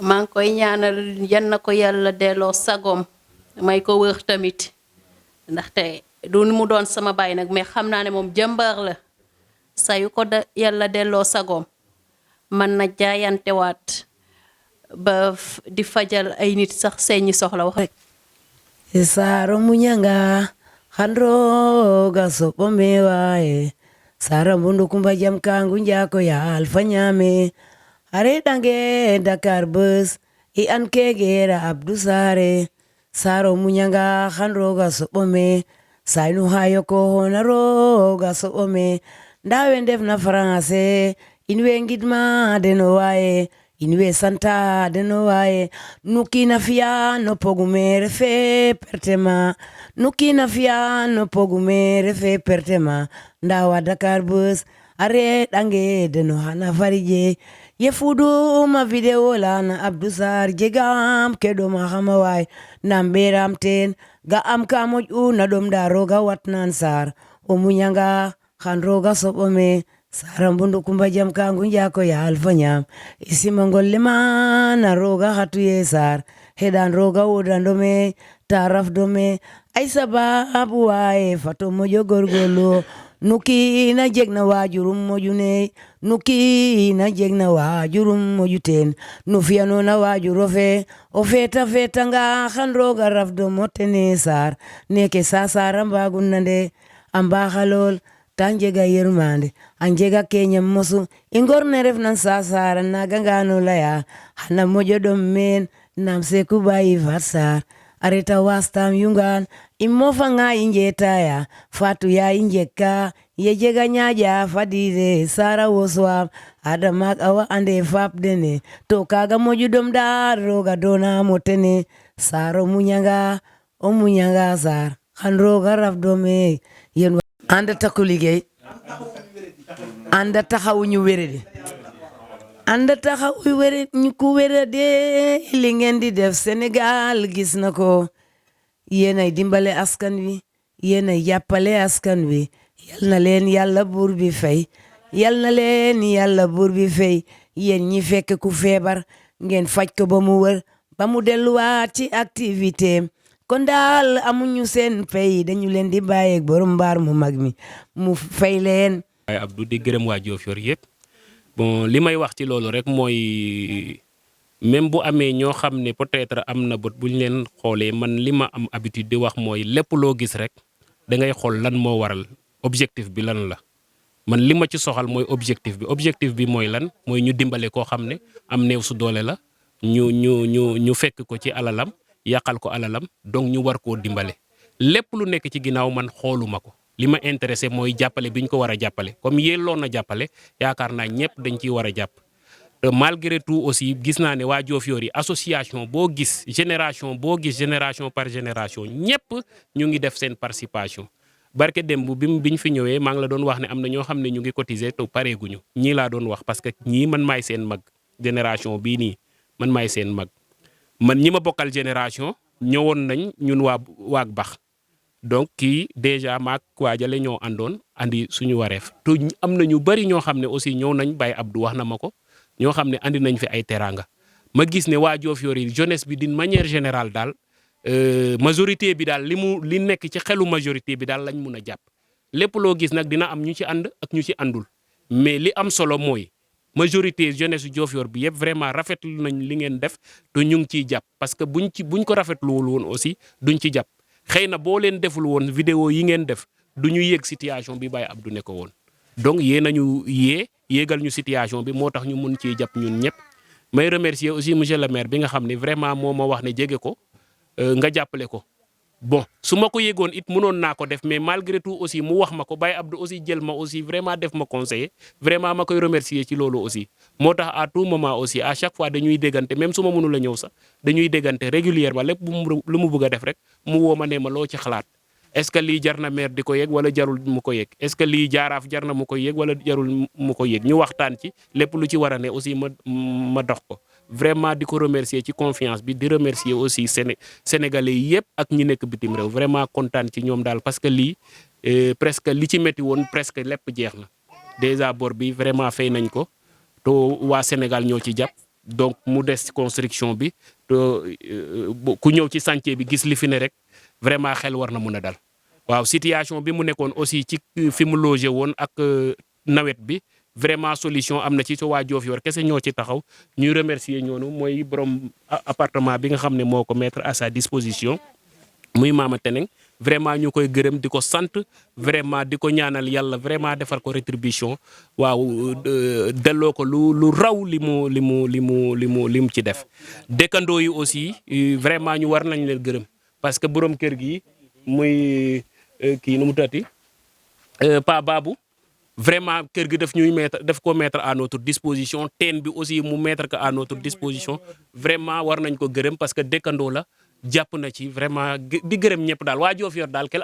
maa ngi koy ñaanal yan na ko yàlla delloo sagoom may ko wér tamit ndaxte du mu doon sama baay nag mais xam naa ne moom jàmbaar la saa yu ko yàlla delloo sagoom man na jaayantewaat ba di fajal ay nit sax seeni soxla wax rek Saro munyanga khandro gaso pombe wae Sara mbundu kumba jam kangu njako ya alfanyame are dange Dakar Buzz I an kegera Abdou Sare Saro munyanga khandro gaso pombe Sainu hayo ko honaro gaso pombe ndawe ndef na France inwe ngidma deno wae inwe santa deno wae nukina fia no pogumere fe pertema nukina fia no pogumere fe pertema ndawa Dakar Buzz are dange deno hana farije ye fudu ma video la na Abdou Sarr jegam kedo ma xama waay namberam ten ga am ka moj na dom da roga watnan sar o munyanga khan roga sobome Sara mbundu kumba jam kangu njako ya alfanyam isima ngolle mana roga hatu ye sar hedan roga wodan dome taraf dome ay sababu wae fato mojo gorgolo nuki na jegna wajurum mojune nuki na jegna wajurum mojuten nufiano na wajurofe o feta nga khan roga raf do motene sar neke sa sara mbagun nande amba halol ta njega yermande a njega keñam mosu i ngor ne ref nan Sasar naga ngano laya xana moƴo ɗom meen nam seku bayi Fat Sarr a reta wastam yungan i mofanga i njetaya Fatou ya i njekka ye jega ñaƴa fadide Sara woswam adamak awa ande fap dene to kaga moƴu ɗom dar roga dona motene Sarr o muñanga Sarr xan roga raf dome yen anda takku liggéey anda taxawu ñu wéradi anda taxawu wéradi ñu ku wérade li ngeen di def Sénégal gis na ko yéenay dimbale askan wi yéenay jàppale askan wi yal na leen yàlla buur bi fay yal na leen yàlla buur bi fay yéen ñi fekk ku feebar ngeen faj ko ba mu wër ba mu delluwaat ci activité kon daal amuñu seen fay dañu leen di bàyyeeg borom mbaar mu mag mi mu fay leen. waaye Abdou di gërëm waa Diofior yëpp bon li may wax ci loolu rek mooy même bu amee ñoo xam ne peut-être am na bët bu ñu leen xoolee man li ma am habitude di wax mooy lépp loo gis rek da ngay xool lan moo waral objectif bi lan la man li ma ci soxal mooy objectif bi mooy lan mooy ñu dimbale koo xam ne am néew su doole la ñu fekk ko ci alalam. yàqal ko alalam donc ñu war koo dimbale lépp lu nekk ci ginnaaw man xooluma ko li ma intéressé mooy jàppale bi ñu ko war a jàppale comme yelloon na jàppale yaakaar naa ñëpp dañ ciy war a jàpp te malgré tout aussi gis naa ne waa Diofior yi association boo gis génération par génération ñëpp ñu ngi def seen participation barke démb biñ fi ñëwee maa ngi la doon wax ne am na ñoo xam ne ñu ngi cotiser te pareeguñu ñii laa doon wax parce que ñii man maay seen mag génération bii nii man maay seen mag man ñi ma bokkal génération ñëwoon nañ ñun waag bax donc kii déjà maak waajale ñoo àndoon andi suñu wareef te am na ñu bari ñoo xam ne aussi ñëw nañ Baye Abdou wax na ma ko ñoo xam ne andi nañ fi ay teraanga ma gis ne waa Diofior yi jeunesse bi d'une manière générale daal majorité bi daal li nekk ci xelu majorité bi daal lañ mun a jàpp lépp loo gis nag dina am ñu ci ànd ak ñu ci àndul mais li am solo mooy majorité jeunesse Diofior bi yëpp vraiment rafetlu nañ li ngeen def te ñu ngi ciy jàpp parce que buñ ko rafetluwul woon aussi duñ ci jàpp xëy na boo leen deful woon vidéo yi ngeen def du ñu yéeg situation bi Baye Abdou ne ko woon donc nañu yéegal ñu situation bi moo tax ñu mun ciy jàpp ñun ñëpp may remercier aussi monsieur le maire bi nga xam ne vraiment moo ma wax ne jege ko nga jàppale ko bon su ma ko yéegoon it mënoon naa ko def mais malgré tout aussi mu wax ma ko Baye Abdou aussi jël ma aussi vraiment def ma conseiller vraiment ma koy remercier ci loolu aussi moo tax à tout moment aussi à chaque fois dañuy déggante même su ma mënul a ñëw sax dañuy déggante régulièrement lépp lu mu bëgg a def rek mu woo ma ne ma loo ci xalaat est-ce que lii jar na maire di ko yëg wala jarul mu ko yëg est-ce que lii jaaraaf jar na mu ko yëg wala jarul mu ko yëg ñu waxtaan ci lépp lu ci war a ne aussi ma dox ko vraiment di ko remercier ci confiance bi di remercier aussi sénégalais yëpp ak ñi nekk bitim réew vraiment kontaan ci ñoom daal parce que lii presque li ci métti woon presque lépp jeex na déjà bor bi vraiment fay nañ ko te waa Sénégal ñoo ci jàpp donc mu des construction bi te ku ñëw ci chantier bi gis li fi ne rek vraiment xel war na mun a dal waaw situation bi mu nekkoon aussi ci fi mu logé woon ak nawet bi vraiment solution am na ci waa Diofior kese ñoo ci taxaw ñuy remercier ñoonu mooy borom appartement bi nga xam ne moo ko mettre à sa disposition muy Mama Teneng vraiment ñu koy gërëm di ko sant vraiment di ko ñaanal yàlla vraiment defal ko rétribution waaw delloo ko lu raw li mu ci def dëkkandoo yi aussi vraiment ñu war nañ leen gërëm parce que borom kër gi muy kii nu mu tati Pa Babou vraiment kër gi daf ko mettre à notre disposition teen bi aussi mu mettre ko à notre disposition vraiment war nañ ko gërëm parce que dëkkandoo la jàpp na ci vraiment di gërëm ñëpp daal waa Diofior daal kenn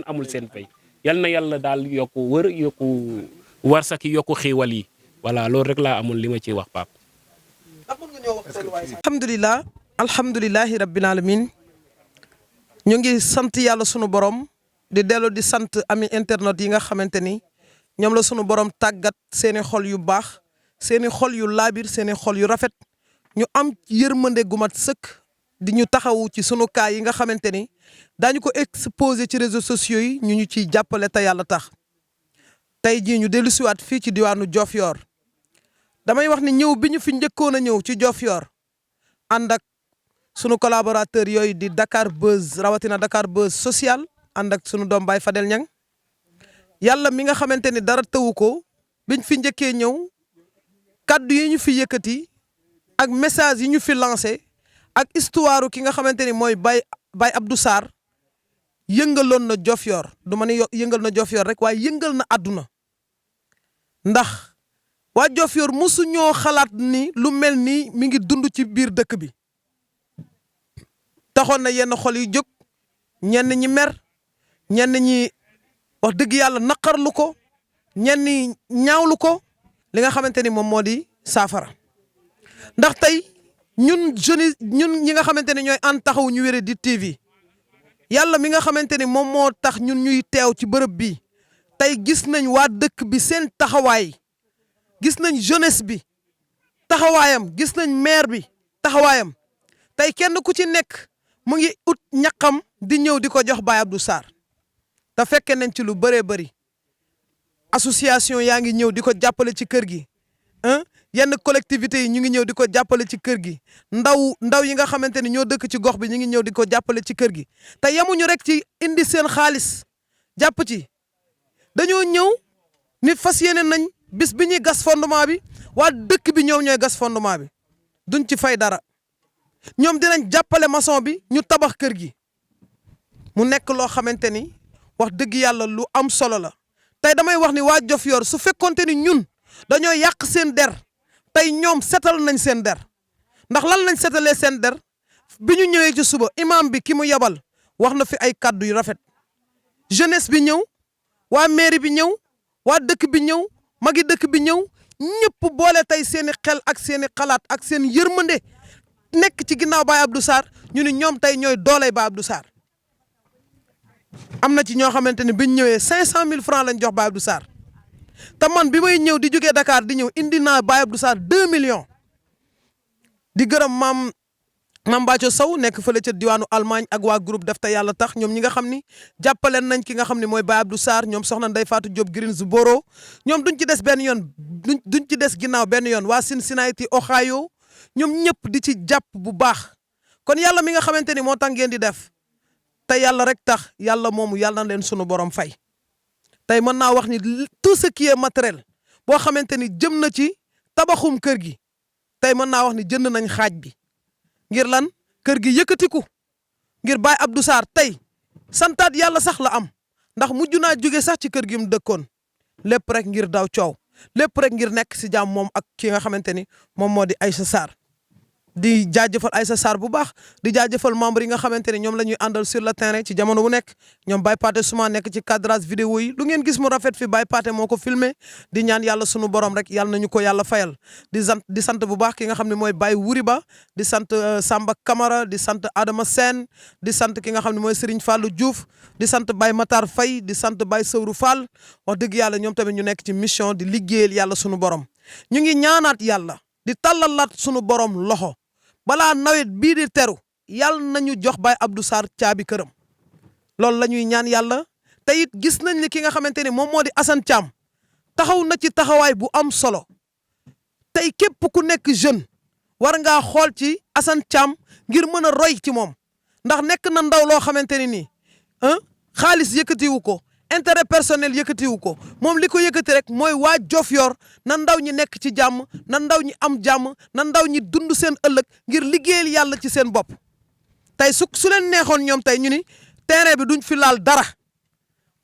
amul seen fay yal na yàlla daal yokku wër yokku warsaki yokku xiiwal yi voilà loolu rek laa amul li ma ciy wax Pape. alhamdulilahi rabbil alamin ñu ngi sant yàlla sunu borom di dellu di sant ami internet yi nga xamante ni ñoom la sunu borom tàggat seeni xol yu baax seeni xol yu laabir seeni xol yu rafet ñu am yërmande gu mat sëkk di ñu taxawu ci sunu kaay yi nga xamante ni daañu ko exposé ci réseaux sociaux yi ñu ciy jàppale te yàlla tax tey jii ñu dellu siwaat fii ci diwaanu Diofior damay wax ni ñëw bi ñu fi njëkkoon a ñëw ci Diofior ànd ak sunu collaborateur yooyu di Dakar Buzz rawatina Dakar Buzz social ànd ak sunu doom baay Fadel Niang yàlla mi nga xamante ni dara tëwu ko biñ fi njëkkee ñëw kaddu yi ñu fi yëkkati ak message yi ñu fi lancé ak histoire ki nga xamante ni mooy Baye Abdou Sarr yëngaloon na Diofior du ma ne yëngal na Diofior rek waaye yëngal na àdduna ndax waa Diofior mosu ñoo xalaat ni lu mel ni mi ngi dund ci biir dëkk bi taxoon na yenn xol yi jóg ñenn ñi mer ñenn ñi wax dëgg yàlla naqarlu ko ñenn ñi ñaawlu ko li nga xamante ni moom moo di saafara ndax tey ñun jeunes ñun ñi nga xamante ni ñooy ànd taxawu ñu Wéradi TV yàlla mi nga xamante ni moom moo tax ñun ñuy teew ci bërëb bi tey gis nañ waa dëkk bi seen taxawaay gis nañ jeunesse bi taxawaayam gis nañ maire bi taxawaayam tey kenn ku ci nekk mu ngi ut ñaqam di ñëw di ko jox Baye Abdou Sarr te fekke nañ ci lu bëree bëri association yaa ngi ñëw di ko jàppale ci kër gi yenn collectivités yi ñu ngi ñëw di ko jàppale ci kër gi ndaw yi nga xamante ni ñoo dëkk ci gox bi ñu ngi ñëw di ko jàppale ci kër gi te yemuñu rek ci indi seen xaalis jàpp ci dañoo ñëw ni fas yéene nañ bis bi ñuy gas fondement bi waa dëkk bi ñoom ñooy gas fondement bi duñ ci fay dara ñoom dinañ jàppale maçon bi ñu tabax kër gi mu nekk loo xamante ni wax dëgg yàlla lu am solo la tey damay wax ni waa Diofior su fekkonte ni ñun dañoo yàq seen der tey ñoom setal nañ seen der ndax lan lañ setalee seen der bi ñu ñëwee ci suba imam bi ki mu yabal wax na fi ay kàddu yu rafet jeunesse bi ñëw waa mairie bi ñëw waa dëkk bi ñëw magi dëkk bi ñëw ñëpp boole tey seen i xel ak seen i xalaat ak seen yërmande nekk ci ginnaaw Baye Abdou Sarr ñu ni ñoom tey ñooy dooley Baye Abdou Sarr am na ci ñoo xamante ni biñ ñëwee 500 000 francs lañ jox Baye Abdou Sarr te man bi may ñëw di jógee Dakar di ñëw indi naa Baye Abdou Sarr 2 millions di gërëm maam Bathio Sow nekk fële ca diwaanu Allemagne ak waa groupe def te yàlla tax ñoom ñi nga xam ni jàppaleen nañ ki nga xam ne mooy Baye Abdou Sarr ñoom soxna Ndeye Fatou Diop Greensboro ñoom duñ ci des benn yoon duñ ci des ginnaaw benn yoon waa Cincinnati Ohio ñoom ñëpp di ci jàpp bu baax kon yàlla mi nga xamante ni moo tax ngeen di def te yàlla rek tax yàlla moomu yàlla na leen sunu borom fay tey mën naa wax ni tout ce qui est matériel boo xamante ni jëm na ci tabaxum kër gi tey mën naa wax ni jënd nañ xaaj bi ngir lan kër gi yëkkatiku ngir Baye Abdou Sarr tey santaat yàlla sax la am ndax mujj naa jóge sax ci kër gi mu dëkkoon lépp rek ngir daw coow lépp rek ngir nekk si jàmm moom ak ki nga xamante ni moom moo di Aïssa Sarr di jaajëfal Aïssa Sarr bu baax di jaajëfal membre yi nga xamante ne ñoom la ñuy àndal sur le terrain ci jamono bu nekk ñoom Baye Paté Souma nekk ci cadrage vidéo yi lu ngeen gis mu rafet fi Baye Paté moo ko filmé di ñaan yàlla sunu borom rek yàlla nañu ko yàlla fayal di sant bu baax ki nga xam ne mooy Baye Wuri Ba di sant Samba Camara di sant Adama Sène di sant ki nga xam ne mooy Serigne Fallou Diouf di sant Baye Matar Faye di sant Baye Sewru Fall wax dëgg yàlla ñoom tamit ñu nekk ci mission di liggéeyal yàlla sunu borom ñu ngi ñaanaat yàlla di tàllalaat sunu borom loxo balaa nawet bii di teru yàlla nañu jox Baye Abdou Sarr caabi këram loolu la ñuy ñaan yàlla te it gis nañ ni ki nga xamante ni moom moo di Assane Thiam taxaw na ci taxawaay bu am solo tey képp ku nekk jeune war ngaa xool ci Assane Thiam ngir mën a roy ci moom ndax nekk na ndaw loo xamante ni nii xaalis yëkkatiwu ko intérêt personnel yëkkatiwu ko moom li ko yëkkati rek mooy waa Diofior na ndaw ñi nekk ci jàmm na ndaw ñi am jàmm na ndaw ñi dund seen ëllëg ngir liggéeyal yàlla ci seen bopp tey su leen neexoon ñoom tey ñu ni terrain bi duñ fi laal dara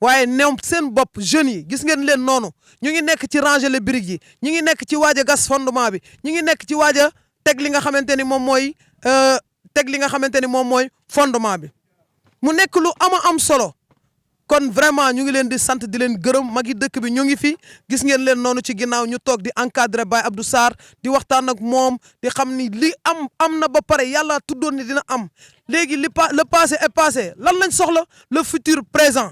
waaye ñoom seen bopp jeunes yi gis ngeen leen noonu ñu ngi nekk ci ranger les briques yi ñu ngi nekk ci waaj a gas fondement bi ñu ngi nekk ci waaj a teg li nga xamante ni moom mooy fondement bi mu nekk lu am solo. kon vraiment ñu ngi leen di sant di leen gërëm magi dëkk bi ñu ngi fi gis ngeen leen noonu ci ginnaaw ñu toog di encadrer Baye Abdou Sarr di waxtaan ak moom di xam ni li am na ba pare yàlla tuddoon ni dina am léegi le passé est passé lan lañ soxla le futur présent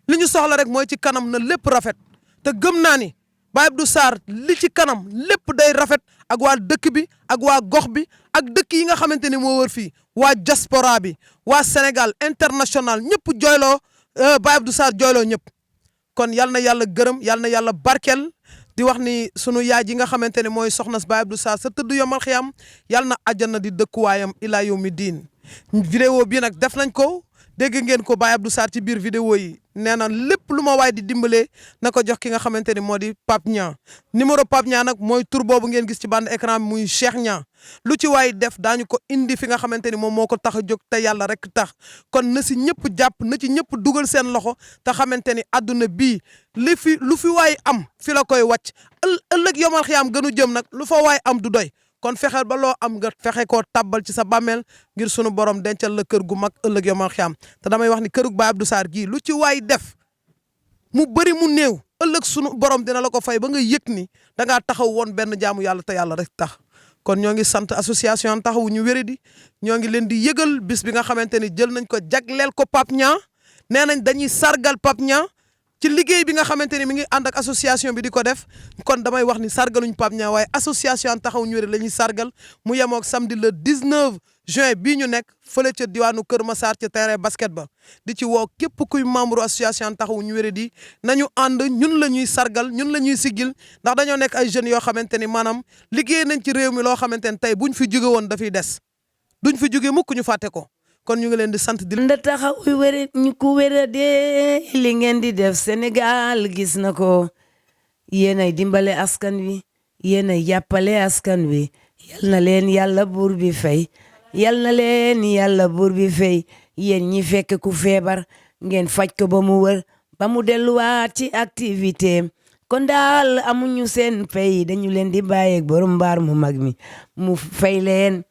li ñu soxla rek mooy ci kanam na lépp rafet te gëm naa ni Baye Abdou Sarr li ci kanam lépp day rafet ak waa dëkk bi ak waa gox bi ak dëkk yi nga xamante ni moo wër fii waa diaspora bi waa Sénégal international ñëpp jooyloo Baye Abdou Sarr jooyloo ñëpp kon yal na yàlla gërëm yal na yàlla barkeel di wax ni sunu yaay ji nga xamante ne mooy soxna Baye Abdou Sarr sa tëdd yomal xiyam yal na àjjana di dëkkuwaayam ila yawmi diin vidéo bi nag def nañ ko dégg ngeen ko Baye Abdou Sarr ci biir vidéo yi nee na lépp lu ma waay di dimbalee na ko jox ki nga xamante ni moo di Pape Niang numéro Pape Niang nag mooy tur boobu ngeen gis ci bande écran bi muy Cheikh Niang lu ci waay def daañu ko indi fi nga xamante ni moom moo ko tax a jóg te yàlla rek tax kon na si ñëpp jàpp na ci ñëpp dugal seen loxo te xamante ni àdduna bii lu fi waay am fi la koy wàcc ëllëg yomal xiyaam gënu jëm nag lu fa waay am du doy kon fexeel ba loo am nga fexe koo tabbal ci sa bàmmeel ngir sunu borom dencal la kër gu mag ëllëg yomal xiyaam te damay wax ni kërug Baye Abdou Sarr gii lu ci waay def mu bëri mu néew ëllëg sunu borom dina la ko fay ba nga yëg ni da ngaa taxaw woon benn jaamu yàlla te yàlla rek tax kon ñoo ngi sant association taxawu ñu wéradi ñoo ngi leen di yëgal bis bi nga xamante ni jël nañ ko jagleel ko Pape Niang nee nañ dañuy sargal Pape Niang ci liggéey bi nga xamante ni mi ngi ànd ak association bi di ko def kon damay wax ni sargaluñ Pape Niang waaye association taxawu ñu wéradi la ñuy sargal mu yemook samedi le 19 juin bii ñu nekk fële ca diwaanu Kër Massar ca terrain basket ba di ci woo képp kuy membre association taxawu ñu wéradi nañu ànd ñun la ñuy sargal ñun la ñuy siggil ndax dañoo nekk ay jeunes yoo xamante ni maanaam liggéey nañ ci réew mi loo xamante ni tey buñ fi jóge woon dafay des duñ fi jóge mukk ñu fàtte ko kon ñu ngi leen di sant di nda taxaw wéré ñu ko wéradee li ngeen di def Sénégal gis na ko yéen ay dimbale askan wi yéen ay jàppale askan wi yal na leen yàlla buur bi fay yal na leen yàlla buur bi fay yéen ñi fekk ku feebar ngeen faj ko ba mu wër ba mu delluwaat ci activité kon daal amuñu seen fay dañu leen di bàyyeeg borom mbaar mu mag mi mu fay leen